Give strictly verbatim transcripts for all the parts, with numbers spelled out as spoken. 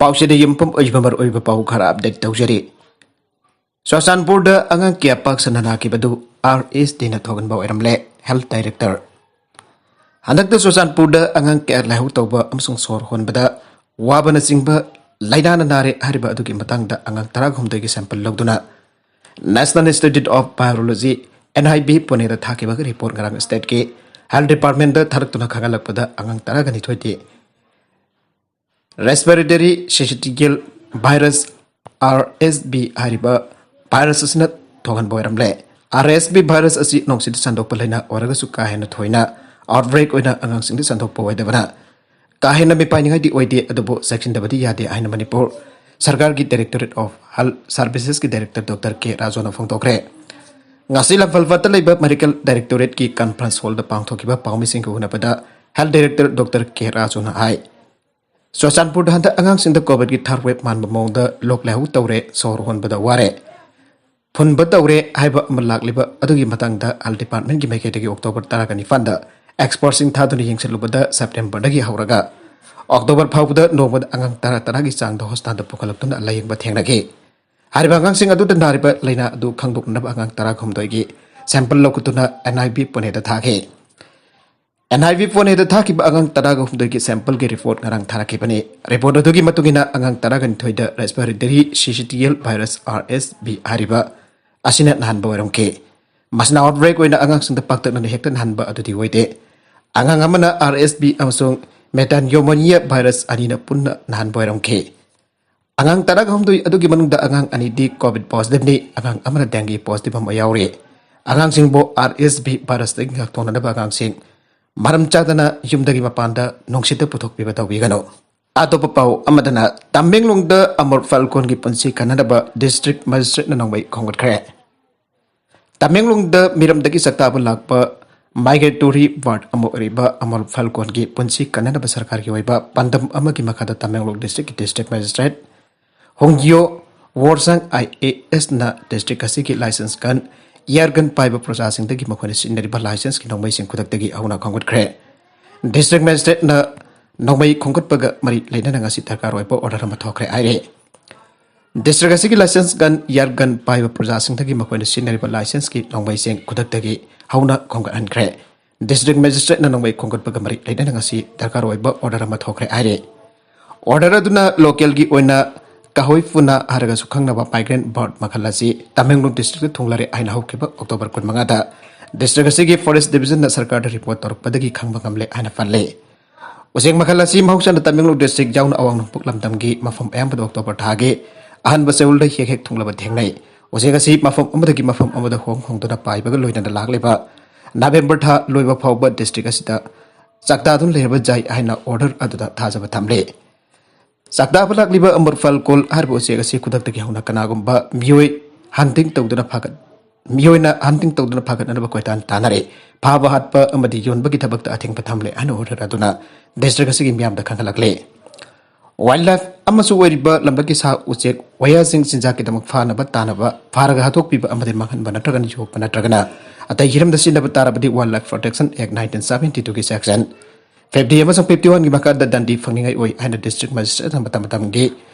ꯄꯥꯎꯁꯤꯗ ꯌꯨꯝꯐꯝ ꯑꯣꯏꯕ ꯃꯔꯨꯑꯣꯏꯕ ꯄꯥꯎ ꯈꯔ ꯑꯞꯗꯦꯠ ꯇꯧꯖꯔꯤ꯫ ꯆꯨꯔꯆꯥꯟꯄꯨꯔꯗ ꯑꯉꯥꯡ ꯀꯌꯥ ꯄꯥꯛ ꯁꯟꯅ ꯅꯥꯈꯤꯕꯗꯨ ꯑꯥꯔ ꯑꯦꯁ ꯇꯤꯅ ꯊꯣꯛꯍꯟꯕ ꯑꯣꯏꯔꯝꯂꯦ꯫ Health director. ꯍꯟꯗꯛꯇ ꯆꯨꯔꯆꯥꯟꯄꯨꯔꯗ ꯑꯉꯥꯡ ꯀꯌꯥ ꯂꯥꯏꯍꯧ ꯇꯧꯕ ꯑꯃꯁꯨꯡ ꯁꯣꯔ ꯍꯣꯟꯕꯗ ꯋꯥꯕꯅꯆꯤꯡꯕ ꯂꯥꯏꯅꯥꯅ ꯅꯥꯔꯦ ꯍꯥꯏꯔꯤꯕ ꯑꯗꯨꯒꯤ ꯃꯇꯥꯡꯗ ꯑꯉꯥꯡ ꯇꯔꯥꯍꯨꯝꯗꯣꯏꯒꯤ ꯁꯦꯝꯄꯜ ꯂꯧꯗꯨꯅ National Institute of Virology, N I V, ꯄꯨꯅꯦꯗ ꯊꯥꯈꯤꯕꯒꯤ ꯔꯤꯄꯣꯔꯠ ꯉꯔꯥꯡ ꯁ꯭ꯇꯦꯠꯀꯤ ꯍꯦꯜꯊ ꯗꯤꯄꯥꯔꯠꯃꯦꯟꯗ ꯊꯥꯔꯛꯇꯨꯅ ꯈꯪꯍꯜꯂꯛꯄꯗ ꯑꯉꯥꯡ ꯇꯔꯥꯒ ꯅꯤꯊꯣꯏꯗꯤ Respiratory Syncytial Virus, R S V, ꯍꯥꯏꯔꯤꯕ ꯚꯥꯏꯔꯁ ꯑꯁꯤꯅ ꯊꯣꯛꯍꯟꯕ ꯑꯣꯏꯔꯝꯂꯦ꯫ ꯑꯥꯔ ꯑꯦꯁ ꯚꯤ ꯚꯥꯏꯔꯁ ꯑꯁꯤ ꯅꯨꯡꯁꯤꯠꯇ ꯁꯟꯗꯣꯛꯄ ꯂꯥꯏꯅꯥ ꯑꯣꯏꯔꯒꯁꯨ ꯀꯥ ꯍꯦꯟꯅ ꯊꯣꯏꯅ ꯑꯥꯎꯠꯕ꯭ꯔꯦꯛ ꯑꯣꯏꯅ ꯑꯉꯥꯡꯁꯤꯡꯗ ꯁꯟꯗꯣꯛꯄ ꯑꯣꯏꯗꯕꯅ ꯀꯥ ꯍꯦꯟꯅ ꯃꯤꯄꯥꯏꯅꯤꯡꯉꯥꯏꯗꯤ ꯑꯣꯏꯗꯦ, ꯑꯗꯨꯕꯨ ꯆꯦꯛꯁꯤꯟꯗꯕꯗꯤ ꯌꯥꯗꯦ ꯍꯥꯏꯅ ꯃꯅꯤꯄꯨꯔ ꯁꯔꯀꯥꯔꯒꯤ Directorate of Health Servicesꯀꯤ ꯗꯥꯏꯔꯦꯛꯇꯔ ꯗꯣꯛꯇꯔ ꯀꯦ ꯔꯥꯖꯨꯅ ꯐꯣꯡꯗꯣꯛꯈ꯭ꯔꯦ꯫ ꯉꯁꯤ ꯂꯝꯐꯦꯜꯄꯥꯠꯇ ꯂꯩꯕ ꯃꯦꯗꯤꯀꯦꯜ ꯗꯥꯏꯔꯦꯛꯇꯣꯔꯦꯠꯀꯤ ꯀꯟꯐꯔꯦꯟꯁ ꯍꯣꯜꯗ ꯄꯥꯡꯊꯣꯛꯈꯤꯕ ꯄꯥꯎꯃꯤꯁꯤꯡꯒ ꯎꯅꯕꯗ ꯍꯦꯜꯊ ꯗꯥꯏꯔꯦꯛꯇꯔ ꯗꯣꯛꯇꯔ ꯀꯦ ꯔꯥꯖꯨꯅ ꯍꯥꯏ, ꯆꯨꯔꯆꯥꯟꯄꯨꯔꯗ ꯍꯟꯗꯛ ꯑꯉꯥꯡꯁꯤꯡꯗ ꯀꯣꯚꯤꯗꯀꯤ ꯊꯥꯔꯗ ꯋꯦꯕ ꯃꯥꯟꯕ ꯃꯑꯣꯡꯗ ꯂꯣꯛ ꯂꯥꯏꯍꯧ ꯇꯧꯔꯦ, ꯁꯣꯔ ꯍꯣꯟꯕꯗ ꯋꯥꯔꯦ, ꯐꯨꯟꯕ ꯇꯧꯔꯦ ꯍꯥꯏꯕ ꯑꯃ ꯂꯥꯛꯂꯤꯕ ꯑꯗꯨꯒꯤ ꯃꯇꯥꯡꯗ ꯍꯦꯜꯊ ꯗꯤꯄꯥꯔꯠꯃꯦꯟꯒꯤ ꯃꯥꯏꯀꯩꯗꯒꯤ ꯑꯣꯛꯇꯣꯕꯔ ꯇꯔꯥꯒ ꯅꯤꯄꯥꯟꯗ ꯑꯦꯛꯁꯄꯔꯠꯁꯤꯡ ꯊꯥꯗꯨꯅ ꯌꯦꯡꯁꯤꯜꯂꯨꯕꯗ ꯁꯦꯞꯇꯦꯝꯕꯔꯗꯒꯤ ꯍꯧꯔꯒ ꯑꯣꯛꯇꯣꯕꯔ ꯐꯥꯎꯕꯗ ꯅꯣꯡꯃꯗ ꯑꯉꯥꯡ ꯇꯔꯥ ꯇꯔꯥꯒꯤ ꯆꯥꯡꯗ ꯍꯣꯁꯄꯤꯇꯥꯜꯗ ꯄꯨꯈꯠꯂꯛꯇꯨꯅ ꯂꯥꯌꯦꯡꯕ ꯊꯦꯡꯅꯈꯤ꯫ ꯍꯥꯏꯔꯤꯕ ꯑꯉꯥꯡꯁꯤꯡ ꯑꯗꯨꯗ ꯅꯥꯔꯤꯕ ꯂꯥꯏꯅꯥ ꯑꯗꯨ ꯈꯪꯗꯣꯛꯅꯅꯕ ꯑꯉꯥꯡ ꯇꯔꯥꯍꯨꯝꯗꯣꯏꯒꯤ ꯁꯦꯝꯄꯜ ꯂꯧꯈꯠꯇꯨꯅ N I V ꯄꯨꯅꯦꯗ ꯊꯥꯈꯤ꯫ N I V ꯄꯨꯅꯦꯗ ꯊꯥꯈꯤꯕ ꯑꯉꯥꯡ ꯇꯔꯥꯍꯨꯝꯗꯣꯏꯒꯤ ꯁꯦꯝꯄꯜꯒꯤ ꯔꯤꯄꯣꯔꯠ ꯉꯔꯥꯡ ꯊꯥꯔꯛꯈꯤꯕꯅꯤ꯫ ꯔꯤꯄꯣꯔꯠ ꯑꯗꯨꯒꯤ ꯃꯇꯨꯡ ꯏꯟꯅ ꯑꯉꯥꯡ ꯇꯔꯥꯒ ꯅꯤꯊꯣꯏꯗ Respiratory Syncytial Virus, R S V, ꯍꯥꯏꯔꯤꯕ ꯑꯁꯤꯅ ꯅꯥꯍꯟꯕ ꯑꯣꯏꯔꯝꯈꯤ꯫ ꯃꯁꯤꯅ ꯑꯥꯎꯠꯕ꯭ꯔꯦꯛ ꯑꯣꯏꯅ ꯑꯉꯥꯡꯁꯤꯡꯗ ꯄꯥꯛꯇꯛꯅꯅ ꯍꯦꯛꯇ ꯅꯥꯍꯟꯕ ꯑꯗꯨꯗꯤ ꯑꯣꯏꯗꯦ꯫ ꯑꯉꯥꯡ ꯑꯃꯅ R S V ꯑꯃꯁꯨꯡ Metapneumonia ꯚꯥꯏꯔꯁ ꯑꯅꯤꯅ ꯄꯨꯟꯅ ꯅꯥꯍꯟꯕ ꯑꯣꯏꯔꯝꯈꯤ꯫ ꯑꯉꯥꯡ ꯇꯔꯥꯍꯨꯝꯗꯣꯏ ꯑꯗꯨꯒꯤ ꯃꯅꯨꯡꯗ ꯑꯉꯥꯡ ꯑꯅꯤꯗꯤ ꯀꯣꯚꯤꯗ ꯄꯣꯖꯤꯇꯤꯚꯅꯤ, ꯑꯉꯥꯡ ꯑꯃꯅ ꯗꯦꯡꯒꯤ ꯄꯣꯖꯤꯇꯤꯚ ꯑꯃ ꯌꯥꯎꯔꯤ꯫ ꯑꯉꯥꯡꯁꯤꯡꯕꯨ R S V ꯚꯥꯏꯔꯁꯇꯒꯤ ꯉꯥꯛꯊꯣꯛꯅꯅꯕ ꯑꯉꯥꯡꯁꯤꯡ ꯃꯔꯝ ꯆꯥꯗꯅ ꯌꯨꯝꯗꯒꯤ ꯃꯄꯥꯟꯗ ꯅꯨꯡꯁꯤꯠꯇ ꯄꯨꯊꯣꯛꯄꯤꯕ ꯇꯧꯕꯤꯒꯅꯨ꯫ ꯑꯇꯣꯞꯄ ꯄꯥꯎ ꯑꯃꯗꯅ, ꯇꯃꯦꯡꯂꯣꯡꯗ ꯑꯃꯣꯔ ꯐꯥꯜꯀꯣꯟꯒꯤ ꯄꯨꯟꯁꯤ ꯀꯟꯅꯅꯕ ꯗꯤꯁꯇ꯭ꯔꯤꯛ ꯃꯦꯖꯤꯁꯇ꯭ꯔꯦꯠꯅ ꯅꯣꯡꯃꯩ ꯈꯣꯝꯒꯠꯈ꯭ꯔꯦ꯫ ꯇꯃꯦꯡꯂꯣꯡꯗ ꯃꯤꯔꯝꯗꯒꯤ ꯆꯥꯛꯇꯥꯕ ꯂꯥꯛꯄ migratory bird ꯑꯃ ꯑꯣꯏꯔꯤꯕ ꯑꯃꯣꯔ ꯐꯥꯜꯀꯣꯟꯒꯤ ꯄꯨꯟꯁꯤ ꯀꯟꯅꯅꯕ ꯁꯔꯀꯥꯔꯒꯤ ꯑꯣꯏꯕ ꯄꯥꯟꯗꯝ ꯑꯃꯒꯤ ꯃꯈꯥꯗ ꯇꯃꯦꯡꯂꯣꯡ ꯗꯤꯁꯇ꯭ꯔꯤꯛꯀꯤ district magistrate Hongjiyo Worshang I A ꯑꯦꯁꯅ ꯗꯤꯁꯇ꯭ꯔꯤꯛ ꯑꯁꯤꯒꯤ ꯂꯥꯏꯁꯦꯟꯁ ꯒꯟ, ꯏꯌꯥꯔ ꯒꯟ ꯄꯥꯏꯕ ꯄ꯭ꯔꯖꯥꯁꯤꯡꯗꯒꯤ ꯃꯈꯣꯏꯅ ꯁꯤꯖꯤꯟꯅꯔꯤꯕ ꯂꯥꯏꯁꯦꯟꯁꯀꯤ ꯅꯣꯡꯃꯩꯁꯤꯡ ꯈꯨꯗꯛꯇꯒꯤ ꯍꯧꯅ ꯈꯣꯝꯒꯠꯈ꯭ꯔꯦ꯫ ꯗꯤꯁꯇ꯭ꯔꯤꯛ ꯃꯦꯖꯤꯁꯇ꯭ꯔꯦꯠꯅ ꯅꯣꯡꯃꯩ ꯈꯣꯝꯒꯠꯄꯒ ꯃꯔꯤ ꯂꯩꯅꯅ ꯉꯁꯤ ꯗꯔꯀꯥꯔ ꯑꯣꯏꯕ order ꯑꯃ ꯊꯣꯛꯈ꯭ꯔꯦ ꯍꯥꯏꯔꯤ꯫ District ꯑꯁꯤꯒꯤ license gun, air gun ꯄꯥꯏꯕ ꯄ꯭ꯔꯖꯥꯁꯤꯡꯗꯒꯤ ꯃꯈꯣꯏꯅ ꯁꯤꯖꯤꯟꯅꯔꯤꯕ licenseꯀꯤ ꯅꯣꯡꯃꯩꯁꯤꯡ ꯈꯨꯗꯛꯇꯒꯤ ꯍꯧꯅ ꯈꯣꯝꯒꯠꯍꯟꯈ꯭ꯔꯦ꯫ District Magistrateꯅ ꯅꯣꯡꯃꯩ ꯈꯣꯝꯒꯠꯄꯒ ꯃꯔꯤ ꯂꯩꯅꯅ ꯉꯁꯤ ꯗꯔꯀꯥꯔ ꯑꯣꯏꯕ order ꯑꯃ ꯊꯣꯛꯈ꯭ꯔꯦ ꯍꯥꯏꯔꯤ꯫ Order ꯑꯗꯨꯅ localꯒꯤ ꯑꯣꯏꯅ ꯀꯍꯣꯏ ꯐꯨꯅꯥ ꯍꯥꯏꯔꯒꯁꯨ ꯈꯪꯅꯕ migrant bird ꯃꯈꯜ ꯑꯁꯤ ꯇꯃꯦꯡꯂꯣꯡ districtꯇ ꯊꯨꯡꯂꯔꯦ ꯍꯥꯏꯅ ꯍꯧꯈꯤꯕ October ꯀꯨꯟꯃꯉꯥꯗ district ꯑꯁꯤꯒꯤ Forest Divisionꯅ ꯁꯔꯀꯥꯔꯗ report ꯇꯧꯔꯛꯄꯗꯒꯤ ꯈꯪꯕ ꯉꯝꯂꯦ ꯍꯥꯏꯅ ꯄꯜꯂꯤ꯫ ꯎꯆꯦꯛ ꯃꯈꯜ ꯑꯁꯤ ꯃꯍꯧꯁꯥꯅ ꯇꯃꯦꯡꯂꯣꯡ district ꯌꯥꯎꯅ ꯑꯋꯥꯡ ꯅꯣꯡꯄꯣꯛ ꯂꯝꯗꯝꯒꯤ ꯃꯐꯝ ꯑꯌꯥꯝꯕꯗ October ꯊꯥꯒꯤ ꯑꯍꯥꯟꯕ ꯆꯌꯣꯜꯗ ꯍꯦꯛ ꯍꯦꯛ ꯊꯨꯡꯂꯕ ꯊꯦꯡꯅꯩ꯫ ꯎꯆꯦꯛ ꯑꯁꯤ ꯃꯐꯝ ꯑꯃꯗꯒꯤ ꯃꯐꯝ ꯑꯃꯗ ꯍꯣꯡ ꯍꯣꯡꯗꯨꯅ ꯄꯥꯏꯕꯒ ꯂꯣꯏꯅꯅ ꯂꯥꯛꯂꯤꯕ November ꯊꯥ ꯂꯣꯏꯕ ꯐꯥꯎꯕ district ꯑꯁꯤꯗ ꯆꯥꯛꯇꯥꯗꯨꯅ ꯂꯩꯔꯕ ꯌꯥꯏ ꯍꯥꯏꯅ order ꯑꯗꯨꯗ ꯊꯥꯖꯕ ꯊꯝꯂꯤ꯫ ꯆꯥꯛꯇꯥꯕ ꯂꯥꯛꯂꯤꯕ Amber Falcon ꯍꯥꯏꯔꯤꯕ ꯎꯆꯦꯛ ꯑꯁꯤ ꯈꯨꯗꯛꯇꯒꯤ ꯍꯧꯅ ꯀꯅꯥꯒꯨꯝꯕ ꯃꯤꯑꯣꯏ hunting ꯇꯧꯗꯨꯅ ꯐꯥꯒꯠ-, ꯃꯤꯑꯣꯏꯅ hunting ꯇꯧꯗꯨꯅ ꯐꯥꯒꯠꯅꯅꯕ ꯀꯣꯏꯇꯥꯟ ꯇꯥꯟꯅꯔꯦ꯫ ꯐꯥꯕ ꯍꯥꯠꯄ ꯑꯃꯗꯤ ꯌꯣꯟꯕꯒꯤ ꯊꯕꯛꯇ ꯑꯊꯤꯡꯕ ꯊꯝꯂꯦ ꯍꯥꯏꯅ order ꯑꯗꯨꯅ district ꯑꯁꯤꯒꯤ ꯃꯤꯌꯥꯝꯗ ꯈꯪꯍꯜꯂꯛꯂꯦ꯫ Wildlife ꯑꯃꯁꯨ ꯑꯣꯏꯔꯤꯕ ꯂꯝꯂꯛꯀꯤ ꯁꯥ ꯎꯆꯦꯛ ꯋꯥꯌꯥꯁꯤꯡ ꯆꯤꯟꯖꯥꯛꯀꯤꯗꯃꯛ ꯐꯥꯅꯕ ꯇꯥꯅꯕ ꯐꯥꯔꯒ ꯍꯥꯠꯇꯣꯛꯄꯤꯕ ꯑꯃꯗꯤ ꯃꯥꯡꯍꯟꯕ ꯅꯠꯇ꯭ꯔꯒꯅ ꯌꯣꯛꯄ ꯅꯠꯇ꯭ꯔꯒꯅ ꯑꯇꯩ ꯍꯤꯔꯝꯗ ꯁꯤꯖꯤꯟꯅꯕ ꯇꯥꯔꯕꯗꯤ Wildlife Protection Act nineteen seventy twoꯒꯤ section fifty ꯑꯃꯁꯨꯡ fifty oneꯒꯤ ꯃꯈꯥꯗ ꯗꯟꯗꯤ ꯐꯪꯅꯤꯡꯉꯥꯏ ꯑꯣꯏ ꯍꯥꯏꯅ district magistrateꯅ ꯃꯇꯝ ꯃꯇꯝꯒꯤ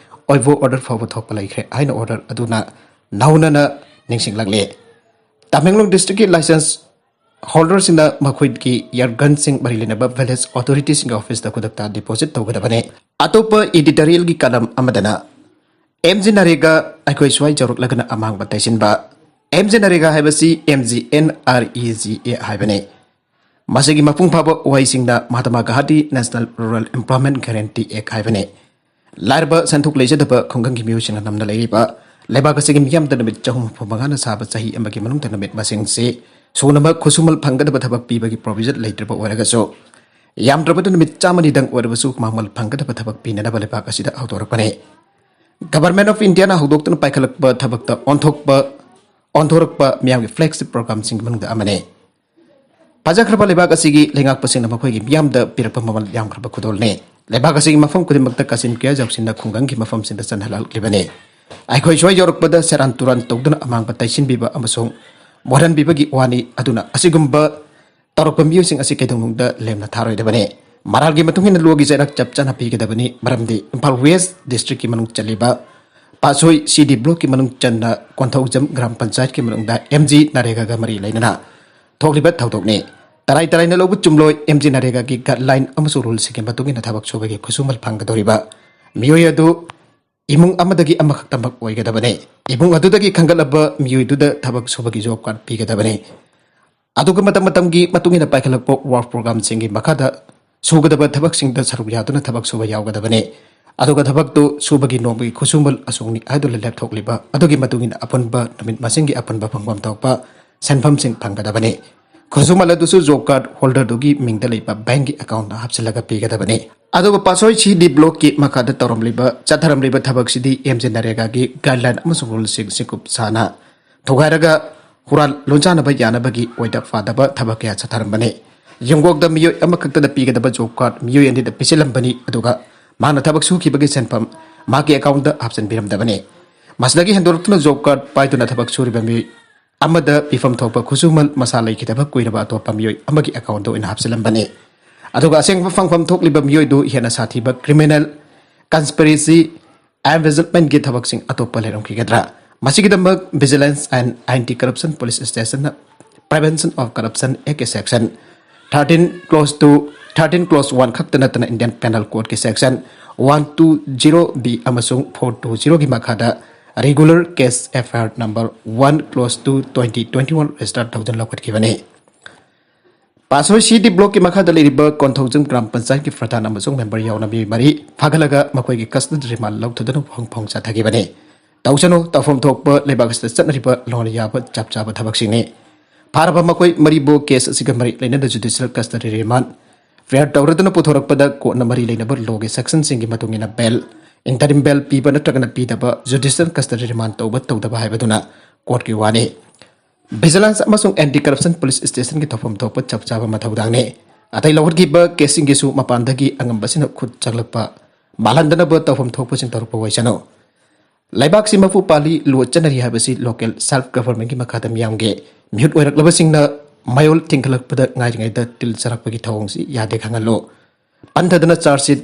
ꯑꯣꯏꯕ order ꯐꯥꯎꯕ ꯊꯣꯛꯄ ꯂꯩꯈ꯭ꯔꯦ ꯍꯥꯏꯅ order ꯑꯗꯨꯅ ꯅꯧꯅꯅ ꯅꯤꯡꯁꯤꯡꯂꯛꯂꯤ꯫ ꯇꯃꯦꯡꯂꯣꯡ districtꯀꯤ license holderꯁꯤꯡꯅ ꯃꯈꯣꯏꯒꯤ air gunꯁꯤꯡ ꯃꯔꯤ ꯂꯩꯅꯕ village authorityꯁꯤꯡꯒꯤ officeꯇ ꯈꯨꯗꯛꯇ deposit ꯇꯧꯒꯗꯕꯅꯤ꯫ ꯑꯇꯣꯞꯄ editorialꯒꯤ column ꯑꯃꯗꯅ MGNREGA ꯑꯩꯈꯣꯏ ꯁ꯭ꯋꯥꯏ ꯌꯧꯔꯛꯂꯒꯅ ꯑꯃꯥꯡꯕ ꯇꯩꯁꯤꯟꯕ꯫ MGNREGA ꯍꯥꯏꯕꯁꯤ MGNREGA ꯍꯥꯏꯕꯅꯤ꯫ ꯃꯁꯤꯒꯤ ꯃꯄꯨꯡ ꯐꯥꯕ ꯋꯥꯍꯩꯁꯤꯡꯅ Mahatma Gandhi National Rural Employment Guarantee Act ꯍꯥꯏꯕꯅꯤ꯫ ꯂꯥꯏꯔꯕ, ꯁꯦꯟꯊꯣꯛ ꯂꯩꯖꯗꯕ ꯈꯨꯡꯒꯪꯒꯤ ꯃꯤꯑꯣꯏꯁꯤꯡꯅ ꯅꯝꯅ ꯂꯩꯔꯤꯕ ꯂꯩꯕꯥꯛ ꯑꯁꯤꯒꯤ ꯃꯤꯌꯥꯝꯗ ꯅꯨꯃꯤꯠ ꯆꯍꯨꯝ ꯍꯨꯝꯐꯨ ꯃꯉꯥꯅ ꯁꯥꯕ ꯆꯍꯤ ꯑꯃꯒꯤ ꯃꯅꯨꯡꯗ ꯅꯨꯃꯤꯠ ꯃꯁꯤꯡꯁꯤ ꯁꯨꯅꯃꯛ ꯈꯨꯠꯁꯨꯃꯜ ꯐꯪꯒꯗꯕ ꯊꯕꯛ ꯄꯤꯕꯒꯤ provision ꯂꯩꯇ꯭ꯔꯕ ꯑꯣꯏꯔꯒꯁꯨ, ꯌꯥꯝꯗ꯭ꯔꯕꯗ ꯅꯨꯃꯤꯠ ꯆꯥꯝꯃꯅꯤꯗꯪ ꯑꯣꯏꯔꯕꯁꯨ ꯃꯃꯜ ꯐꯪꯒꯗꯕ ꯊꯕꯛ ꯄꯤꯅꯅꯕ ꯂꯩꯕꯥꯛ ꯑꯁꯤꯗ ꯍꯧꯗꯣꯔꯛꯄꯅꯤ꯫ Government of Indiaꯅ ꯍꯧꯗꯣꯛꯇꯨꯅ ꯄꯥꯏꯈꯠꯂꯛꯄ ꯊꯕꯛꯇ ꯑꯣꯟꯊꯣꯛꯄ, ꯑꯣꯟꯊꯣꯔꯛꯄ ꯃꯤꯌꯥꯝꯒꯤ flagship programꯁꯤꯡꯒꯤ ꯃꯅꯨꯡꯗ ꯑꯃꯅꯤ꯫ ꯐꯖꯈ꯭ꯔꯕ ꯂꯩꯕꯥꯛ ꯑꯁꯤꯒꯤ ꯂꯩꯉꯥꯛꯄꯁꯤꯡꯅ ꯃꯈꯣꯏꯒꯤ ꯃꯤꯌꯥꯝꯗ ꯄꯤꯔꯛꯄ ꯃꯃꯜ ꯌꯥꯝꯈ꯭ꯔꯕ ꯈꯨꯗꯣꯜꯅꯤ꯫ ꯂꯩꯕꯥꯛ ꯑꯁꯤꯒꯤ ꯃꯐꯝ ꯈꯨꯗꯤꯡꯃꯛꯇ ꯀꯥꯆꯤꯟ ꯀꯣꯌꯥ ꯌꯥꯎꯁꯤꯟꯅ ꯈꯨꯡꯒꯪꯒꯤ ꯃꯐꯝꯁꯤꯡꯗ ꯆꯠꯅꯍꯜꯂꯛꯂꯤꯕꯅꯤ꯫ ꯑꯩꯈꯣꯏ ꯁ꯭ꯋꯥꯏ ꯌꯧꯔꯛꯄꯗ ꯁꯦꯔꯥꯟ ꯇꯨꯔꯥꯟ ꯇꯧꯗꯨꯅ ꯑꯃꯥꯡꯕ ꯇꯩꯁꯤꯟꯕꯤꯕ ꯑꯃꯁꯨꯡ ꯃꯣꯠꯍꯟꯕꯤꯕꯒꯤ ꯋꯥꯅꯤ, ꯑꯗꯨꯅ ꯑꯁꯤꯒꯨꯝꯕ ꯇꯧꯔꯛꯄ ꯃꯤꯑꯣꯏꯁꯤꯡ ꯑꯁꯤ ꯀꯩꯗꯧꯅꯨꯡꯗ ꯂꯦꯝꯅ ꯊꯥꯔꯣꯏꯗꯕꯅꯤ꯫ ꯃꯔꯥꯜꯒꯤ ꯃꯇꯨꯡ ꯏꯟꯅ ꯂꯣꯒꯤ ꯆꯩꯔꯥꯛ ꯆꯞ ꯆꯥꯅ ꯄꯤꯒꯗꯕꯅꯤ꯫ ꯃꯔꯝꯗꯤ ꯏꯝꯐꯥꯜ ꯋꯦꯁ ꯗꯤꯁꯇ꯭ꯔꯤꯛꯀꯤ ꯃꯅꯨꯡ ꯆꯜꯂꯤꯕ ꯄꯥꯠꯁꯣꯏ ꯁꯤ ꯗꯤ ꯕ꯭ꯂꯣꯛꯀꯤ ꯃꯅꯨꯡ ꯆꯟꯅ ꯀꯣꯟꯊꯧꯖꯝ ꯒ꯭ꯔꯥꯝ ꯄꯟꯆꯥꯌꯠꯀꯤ ꯃꯅꯨꯡꯗ ꯑꯦꯝ ꯖꯤ ꯅꯔꯦꯒꯥꯒ ꯃꯔꯤ ꯂꯩꯅꯅ ꯊꯣꯛꯂꯤꯕ ꯊꯧꯗꯣꯛꯅꯤ꯫ ꯇꯔꯥꯏ ꯇꯔꯥꯏꯅ ꯂꯧꯕ ꯆꯨꯝꯂꯣꯏ꯫ ꯑꯦꯝ ꯖꯤ ꯅꯔꯦꯒꯥꯒꯤ ꯒꯥꯏꯗꯂꯥꯏꯟ ꯑꯃꯁꯨꯡ ꯔꯨꯜꯁꯤꯡꯒꯤ ꯃꯇꯨꯡ ꯏꯟꯅ ꯊꯕꯛ ꯁꯨꯕꯒꯤ ꯈꯨꯠꯁꯨꯃꯜ ꯐꯪꯒꯗꯧꯔꯤꯕ ꯃꯤꯑꯣꯏ ꯑꯗꯨ ꯏꯃꯨꯡ ꯑꯃꯗꯒꯤ ꯑꯃꯈꯛꯇꯃꯛ ꯑꯣꯏꯒꯗꯕꯅꯤ꯫ ꯏꯃꯨꯡ ꯑꯗꯨꯗꯒꯤ ꯈꯟꯒꯠꯂꯕ ꯃꯤꯑꯣꯏꯗꯨꯗ ꯊꯕꯛ ꯁꯨꯕꯒꯤ ꯖꯣꯕ ꯀꯥꯔꯗ ꯄꯤꯒꯗꯕꯅꯤ꯫ ꯑꯗꯨꯒ ꯃꯇꯝ ꯃꯇꯝꯒꯤ ꯃꯇꯨꯡ ꯏꯟꯅ ꯄꯥꯏꯈꯠꯂꯛꯄ ꯋꯥꯔꯛ ꯄ꯭ꯔꯣꯒ꯭ꯔꯥꯝꯁꯤꯡꯒꯤ ꯃꯈꯥꯗ ꯁꯨꯒꯗꯕ ꯊꯕꯛꯁꯤꯡꯗ ꯁꯔꯨꯛ ꯌꯥꯗꯨꯅ ꯊꯕꯛ ꯁꯨꯕ ꯌꯥꯎꯒꯗꯕꯅꯤ꯫ ꯑꯗꯨꯒ ꯊꯕꯛꯇꯨ ꯁꯨꯕꯒꯤ ꯅꯣꯡꯃꯒꯤ ꯈꯨꯠꯁꯨꯃꯜ ꯑꯁꯨꯛꯅꯤ ꯍꯥꯏꯗꯨꯅ ꯂꯦꯞꯊꯣꯛꯂꯤꯕ ꯑꯗꯨꯒꯤ ꯃꯇꯨꯡ ꯏꯟꯅ ꯑꯄꯨꯟꯕ ꯅꯨꯃꯤꯠ ꯃꯁꯤꯡꯒꯤ ꯑꯄꯨꯟꯕ ꯐꯪꯐꯝ ꯊꯣꯛꯄ ꯁꯦꯟꯐꯝꯁꯤꯡ ꯐꯪꯒꯗꯕꯅꯤ꯫ ꯈꯨꯠꯁꯨꯃꯜ ꯑꯗꯨꯁꯨ ꯖꯣꯕ ꯀꯥꯔꯗ ꯍꯣꯜꯗꯔꯗꯨꯒꯤ ꯃꯤꯡꯗ ꯂꯩꯕ ꯕꯦꯡꯒꯤ ꯑꯦꯀꯥꯎꯟꯗ ꯍꯥꯞꯆꯤꯜꯂꯒ ꯄꯤꯒꯗꯕꯅꯤ꯫ ꯑꯗꯨꯒ ꯄꯥꯠꯁꯣꯏ ꯁꯤ ꯗꯤ ꯕ꯭ꯂꯣꯛꯀꯤ ꯃꯈꯥꯗ ꯇꯧꯔꯝꯂꯤꯕ, ꯆꯠꯊꯔꯝꯂꯤꯕ ꯊꯕꯛꯁꯤꯗꯤ ꯑꯦꯝ ꯖꯤ ꯅꯔꯦꯒꯥꯒꯤ ꯒꯥꯏꯗꯂꯥꯏꯟ ꯑꯃꯁꯨꯡ ꯔꯨꯜꯁꯤꯡ ꯁꯤꯀꯨꯞ ꯁꯥꯅ ꯊꯨꯒꯥꯏꯔꯒ ꯍꯨꯔꯥꯟ ꯂꯣꯟꯆꯥꯅꯕ ꯌꯥꯅꯕꯒꯤ ꯑꯣꯏꯗ ꯄꯥꯗꯕ ꯊꯕꯛ ꯀꯌꯥ ꯆꯠꯊꯔꯝꯕꯅꯤ꯫ ꯌꯨꯝꯀꯣꯛꯇ ꯃꯤꯑꯣꯏ ꯑꯃꯈꯛꯇꯗ ꯄꯤꯒꯗꯕ ꯖꯣꯕ ꯀꯥꯔꯗ ꯃꯤꯑꯣꯏ ꯑꯅꯤꯗ ꯄꯤꯁꯤꯜꯂꯝꯕꯅꯤ, ꯑꯗꯨꯒ ꯃꯥꯅ ꯊꯕꯛ ꯁꯨꯈꯤꯕꯒꯤ ꯁꯦꯟꯐꯝ ꯃꯍꯥꯛꯀꯤ ꯑꯦꯀꯥꯎꯟꯗ ꯍꯥꯞꯆꯤꯟꯕꯤꯔꯝꯗꯕꯅꯤ꯫ ꯃꯁꯤꯗꯒꯤ ꯍꯦꯟꯗꯣꯔꯛꯇꯨꯅ ꯖꯣꯕ ꯀꯥꯔꯗ ꯄꯥꯏꯗꯨꯅ ꯊꯕꯛ ꯁꯨꯔꯤꯕ ꯃꯤꯑꯣꯏ ꯑꯃꯗ ꯄꯤꯐꯝ ꯊꯣꯛꯄ ꯈꯨꯠꯁꯨꯃꯜ ꯃꯁꯥ ꯂꯩꯈꯤꯗꯕ ꯀꯨꯏꯔꯕ ꯑꯇꯣꯞꯄ ꯃꯤꯑꯣꯏ ꯑꯃꯒꯤ ꯑꯦꯀꯥꯎꯟꯗ ꯑꯣꯏꯅ ꯍꯥꯞꯆꯤꯜꯂꯝꯕꯅꯤ꯫ ꯑꯗꯨꯒ ꯑꯁꯦꯡꯕ ꯐꯪꯐꯝ ꯊꯣꯛꯂꯤꯕ ꯃꯤꯑꯣꯏꯗꯨ ꯍꯦꯟꯅ ꯁꯥꯊꯤꯕ ꯀ꯭ꯔꯤꯃꯤꯅꯦꯜ ꯀꯟꯁꯄꯤꯔꯦꯁꯤ, ꯑꯦꯝꯕꯦꯖꯜꯃꯦꯟꯒꯤ ꯊꯕꯛꯁꯤꯡ ꯑꯇꯣꯞꯄ ꯂꯩꯔꯝꯈꯤꯒꯗ꯭ꯔꯥ? ꯃꯁꯤꯒꯤꯗꯃꯛ Vigilance and Anti Corruption Police Stationꯅ Prevention of Corruption Act section thirteen clause two, thirteen clause one ꯈꯛꯇ ꯅꯠꯇꯅ Indian Penal Codeꯀꯤ section one two zero B ꯑꯃꯁꯨꯡ four two zeroꯒꯤ ꯃꯈꯥꯗ regular case F I R number one clause two twenty twenty one register ꯇꯧꯗꯨꯅ ꯂꯧꯈꯠꯈꯤꯕꯅꯤ꯫ ꯄꯥꯠꯁꯣꯏ ꯁꯤ ꯗꯤ ꯕ꯭ꯂꯣꯛꯀꯤ ꯃꯈꯥꯗ ꯂꯩꯔꯤꯕ Konthoujam gram ꯄꯟꯆꯥꯌꯠꯀꯤ ꯄ꯭ꯔꯙꯥꯟ ꯑꯃꯁꯨꯡ ꯃꯦꯝꯕꯔ ꯌꯥꯎꯅ ꯃꯤꯑꯣꯏ ꯃꯔꯤ ꯐꯥꯒꯠꯂꯒ ꯃꯈꯣꯏꯒꯤ custody remand ꯂꯧꯊꯗꯨꯅ ꯋꯥꯍꯪ ꯐꯣꯡ ꯆꯠꯊꯈꯤꯕꯅꯤ꯫ ꯇꯧꯁꯅꯨ, ꯇꯧꯐꯝ ꯊꯣꯛꯄ ꯂꯩꯕꯥꯛ ꯑꯁꯤꯗ ꯆꯠꯅꯔꯤꯕ ꯂꯣꯟꯅ ꯌꯥꯕ ꯆꯞ ꯆꯥꯕ ꯊꯕꯛꯁꯤꯡꯅꯤ꯫ ꯐꯥꯔꯕ ꯃꯈꯣꯏ ꯃꯔꯤꯕꯨ case ꯑꯁꯤꯒ ꯃꯔꯤ ꯂꯩꯅꯅ judicial custody remand ꯐꯤꯔꯥꯠ ꯇꯧꯔꯗꯨꯅ ꯄꯨꯊꯣꯔꯛꯄꯗ ꯀꯣꯔꯠꯅ ꯃꯔꯤ ꯂꯩꯅꯕ ꯂꯣꯒꯤ ꯁꯦꯛꯁꯟꯁꯤꯡꯒꯤ ꯃꯇꯨꯡ ꯏꯟꯅ ꯕꯦꯜ, ꯏꯟꯇꯔꯤꯝ ꯕꯦꯜ ꯄꯤꯕ ꯅꯠꯇ꯭ꯔꯒꯅ ꯄꯤꯗꯕ, ꯖꯨꯗꯤꯁꯤꯌꯦꯜ ꯀꯁꯇꯗꯤ ꯔꯤꯃꯥꯟ ꯇꯧꯕ ꯇꯧꯗꯕ ꯍꯥꯏꯕꯗꯨꯅ ꯀꯣꯔꯠꯀꯤ ꯋꯥꯅꯤ꯫ ꯚꯤꯖꯤꯂꯦꯟꯁ ꯑꯃꯁꯨꯡ ꯑꯦꯟꯇꯤ ꯀꯔꯞꯁꯟ ꯄꯨꯂꯤꯁ ꯁ꯭ꯇꯦꯁꯟꯒꯤ ꯊꯧꯐꯝ ꯊꯣꯛꯄ ꯆꯞ ꯆꯥꯕ ꯃꯊꯧꯗꯥꯡꯅꯤ꯫ ꯑꯇꯩ ꯂꯧꯈꯠꯈꯤꯕ ꯀꯦꯁꯁꯤꯡꯒꯤꯁꯨ ꯃꯄꯥꯟꯗꯒꯤ ꯑꯉꯝꯕꯁꯤꯡꯅ ꯈꯨꯠ ꯆꯪꯂꯛꯄ ꯃꯥꯜꯍꯟꯗꯅꯕ ꯇꯧꯐꯝ ꯊꯣꯛꯄꯁꯤꯡ ꯇꯧꯔꯛꯄ ꯑꯣꯏꯁꯅꯨ꯫ ꯂꯩꯕꯥꯛꯁꯤ ꯃꯄꯨ ꯄꯥꯜꯂꯤ, ꯂꯣ ꯆꯠꯅꯔꯤ ꯍꯥꯏꯕꯁꯤ ꯂꯣꯀꯦꯜ ꯁꯦꯜꯐ ꯒꯚꯔꯟꯃꯦꯟꯒꯤ ꯃꯈꯥꯗ ꯃꯤꯌꯥꯝꯒꯤ ꯃꯤꯍꯨꯠ ꯑꯣꯏꯔꯛꯂꯕꯁꯤꯡꯅ ꯃꯌꯣꯜ ꯊꯤꯡꯒꯠꯂꯛꯄꯗ ꯉꯥꯏꯔꯤꯉꯩꯗ ꯇꯤꯜ ꯆꯥꯔꯛꯄꯒꯤ ꯊꯧꯑꯣꯡꯁꯤ ꯌꯥꯗꯦ ꯈꯪꯍꯜꯂꯨ꯫ ꯄꯟꯊꯗꯅ ꯆꯥꯔꯖ ꯁꯤꯠ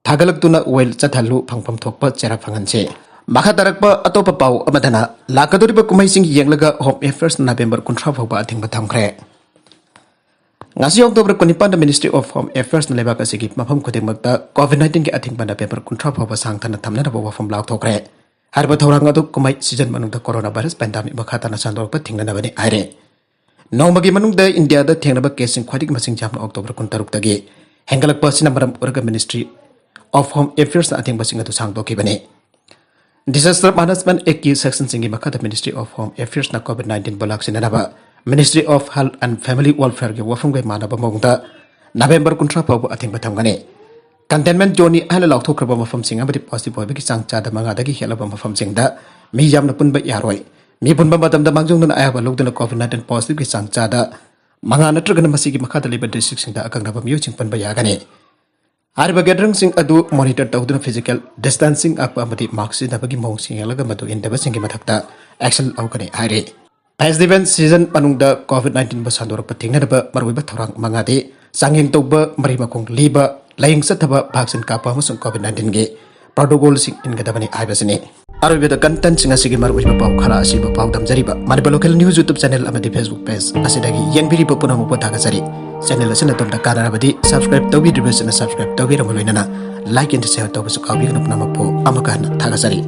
ꯊꯥꯒꯠꯂꯛꯇꯨꯅ ꯋꯦꯜ ꯆꯠꯍꯜꯂꯨ, ꯐꯪꯐꯝ ꯊꯣꯛꯄ ꯆꯦꯔꯥ ꯐꯪꯍꯟꯁꯤ꯫ ꯃꯈꯥ ꯇꯥꯔꯛꯄ ꯑꯇꯣꯞꯄ ꯄꯥꯎ ꯑꯃꯗꯅ, ꯂꯥꯛꯀꯗꯧꯔꯤꯕ ꯀꯨꯝꯍꯩꯁꯤꯡ ꯌꯦꯡꯂꯒ ꯍꯣꯝ ꯑꯦꯐꯤꯌꯔꯁꯅ ꯅꯕꯦꯝꯕꯔ ꯀꯨꯟꯊ꯭ꯔꯥ ꯐꯥꯎꯕ ꯑꯊꯤꯡꯕ ꯊꯝꯈ꯭ꯔꯦ꯫ ꯉꯁꯤ ꯑꯣꯛꯇꯣꯕꯔ ꯀꯨꯟꯅꯤꯄꯥꯟꯗ Ministry of Home Affairsꯅ ꯂꯩꯕꯥꯛ ꯑꯁꯤꯒꯤ ꯃꯐꯝ ꯈꯨꯗꯤꯡꯃꯛꯇ COVID nineteenꯒꯤ ꯑꯊꯤꯡꯕ ꯅꯕꯦꯝꯕꯔ ꯀꯨꯟꯊ꯭ꯔꯥ ꯐꯥꯎꯕ ꯁꯥꯡꯊꯅ ꯊꯝꯅꯅꯕ ꯋꯥꯐꯝ ꯂꯥꯎꯊꯣꯛꯈ꯭ꯔꯦ꯫ ꯍꯥꯏꯔꯤꯕ ꯊꯧꯔꯥꯡ ꯑꯗꯨ ꯀꯨꯝꯍꯩ ꯁꯤꯖꯟ ꯃꯅꯨꯡꯗ corona virus pandemic ꯃꯈꯥ ꯇꯥꯅ ꯁꯟꯗꯣꯔꯛꯄ ꯊꯤꯡꯅꯅꯕꯅꯤ ꯍꯥꯏꯔꯦ꯫ ꯅꯣꯡꯃꯒꯤ ꯃꯅꯨꯡꯗ ꯏꯟꯗꯤꯌꯥꯗ ꯊꯦꯡꯅꯕ ꯀꯦꯁꯁꯤꯡ ꯈ꯭ꯋꯥꯏꯗꯒꯤ ꯃꯁꯤꯡ ꯌꯥꯝꯅ ꯑꯣꯛꯇꯣꯕꯔ ꯀꯨꯟꯇꯔꯨꯛꯇꯒꯤ ꯍꯦꯟꯒꯠꯂꯛꯄ ꯑꯁꯤꯅ ꯃꯔꯝ ꯑꯣꯏꯔꯒ Ministry of Home Affairsꯅ ꯑꯊꯤꯡꯕꯁꯤꯡ ꯑꯗꯨ ꯁꯥꯡꯗꯣꯛꯈꯤꯕꯅꯤ꯫ Disaster Management Actꯀꯤ sectionꯁꯤꯡꯒꯤ ꯃꯈꯥꯗ Ministry of Home Affairsꯅ COVID nineteenꯕꯨ ꯂꯥꯛꯁꯤꯟꯅꯅꯕ Ministry of Health and Family Welfareꯒꯤ ꯋꯥꯐꯝꯒ ꯃꯥꯟꯅꯕ ꯃꯑꯣꯡꯗ ꯅꯕꯦꯝꯕꯔ ꯀꯨꯟꯊ꯭ꯔꯥ ꯐꯥꯎꯕ ꯑꯊꯤꯡꯕ ꯊꯝꯒꯅꯤ꯫ Containment zoneꯅꯤ ꯍꯥꯏꯅ ꯂꯥꯎꯊꯣꯛꯈ꯭ꯔꯕ ꯃꯐꯝꯁꯤꯡ ꯑꯃꯗꯤ positive ꯑꯣꯏꯕꯒꯤ ꯆꯥꯡ ꯆꯥꯗ ꯃꯉꯥꯗꯒꯤ ꯍꯦꯜꯂꯕ ꯃꯐꯝꯁꯤꯡꯗ ꯃꯤ ꯌꯥꯝꯅ ꯄꯨꯟꯕ ꯌꯥꯔꯣꯏ꯫ ꯃꯤ ꯄꯨꯟꯕ ꯃꯇꯝꯗ ꯃꯥꯡꯖꯧꯅꯅ ꯑꯌꯥꯕ ꯂꯧꯗꯨꯅ COVID nineteen positiveꯒꯤ ꯆꯥꯡ ꯆꯥꯗ ꯃꯉꯥ ꯅꯠꯇ꯭ꯔꯒꯅ ꯃꯁꯤꯒꯤ ꯃꯈꯥꯗ ꯂꯩꯕ districtꯁꯤꯡꯗ ꯑꯀꯛꯅꯕ ꯃꯤꯑꯣꯏꯁꯤꯡ ꯄꯨꯟꯕ ꯌꯥꯒꯅꯤ꯫ ꯍꯥꯏꯔꯤꯕ gatheringꯁꯤꯡ ꯑꯗꯨ monitor ꯇꯧꯗꯨꯅ physical distancing ꯉꯥꯛꯄ ꯑꯃꯗꯤ mask ꯁꯤꯖꯤꯟꯅꯕꯒꯤ ꯃꯑꯣꯡ ꯌꯦꯡꯂꯒ ꯃꯗꯨ ꯏꯟꯗꯕꯁꯤꯡꯒꯤ ꯃꯊꯛꯇ action ꯂꯧꯒꯅꯤ ꯍꯥꯏꯔꯤ꯫ Festival season ꯃꯅꯨꯡꯗ COVID nineteenꯕꯨ ꯁꯟꯗꯣꯔꯛꯄ ꯊꯤꯡꯅꯅꯕ ꯃꯔꯨꯑꯣꯏꯕ ꯊꯧꯔꯥꯡ ꯃꯉꯥꯗꯤ ꯆꯥꯡꯌꯦꯡ ꯇꯧꯕ, ꯃꯔꯤ ꯃꯈꯣꯡ ꯂꯤꯕ, ꯂꯥꯏꯌꯦꯡ ꯆꯠꯊꯕ, vaccine ꯀꯥꯞꯄ ꯑꯃꯁꯨꯡ COVID nineteenꯒꯤ protocolꯁꯤꯡ ꯏꯟꯒꯗꯕꯅꯤ ꯍꯥꯏꯕꯁꯤꯅꯤ꯫ ꯑꯔꯣꯏꯕꯗ contentꯁꯤꯡ ꯑꯁꯤꯒꯤ ꯃꯔꯨꯑꯣꯏꯕ ꯄꯥꯎ ꯈꯔ ꯑꯁꯤꯕꯨ ꯄꯥꯎꯗꯝꯖꯔꯤꯕ Manipur Local News YouTube channel ꯑꯃꯗꯤ Facebook page ꯑꯁꯤꯗꯒꯤ ꯌꯦꯡꯕꯤꯔꯤꯕ ꯄꯨꯝꯅꯃꯛꯄꯨ ꯊꯥꯒꯠꯆꯔꯤ꯫ Channel ꯑꯁꯤꯅ ꯑꯗꯣꯝꯗ ꯀꯥꯟꯅꯔꯕꯗꯤ subscribe ꯇꯧꯕꯤꯗ꯭ꯔꯤꯕꯁꯤꯡꯅ subscribe ꯇꯧꯕꯤꯔꯝꯕ ꯂꯣꯏꯅꯅ like and share ꯇꯧꯕꯁꯨ ꯀꯥꯎꯕꯤꯒꯅꯨ꯫ ꯄꯨꯝꯅꯃꯛꯄꯨ ꯑꯃꯨꯛꯀ ꯍꯟꯅ ꯊꯥꯒꯠꯆꯔꯤ꯫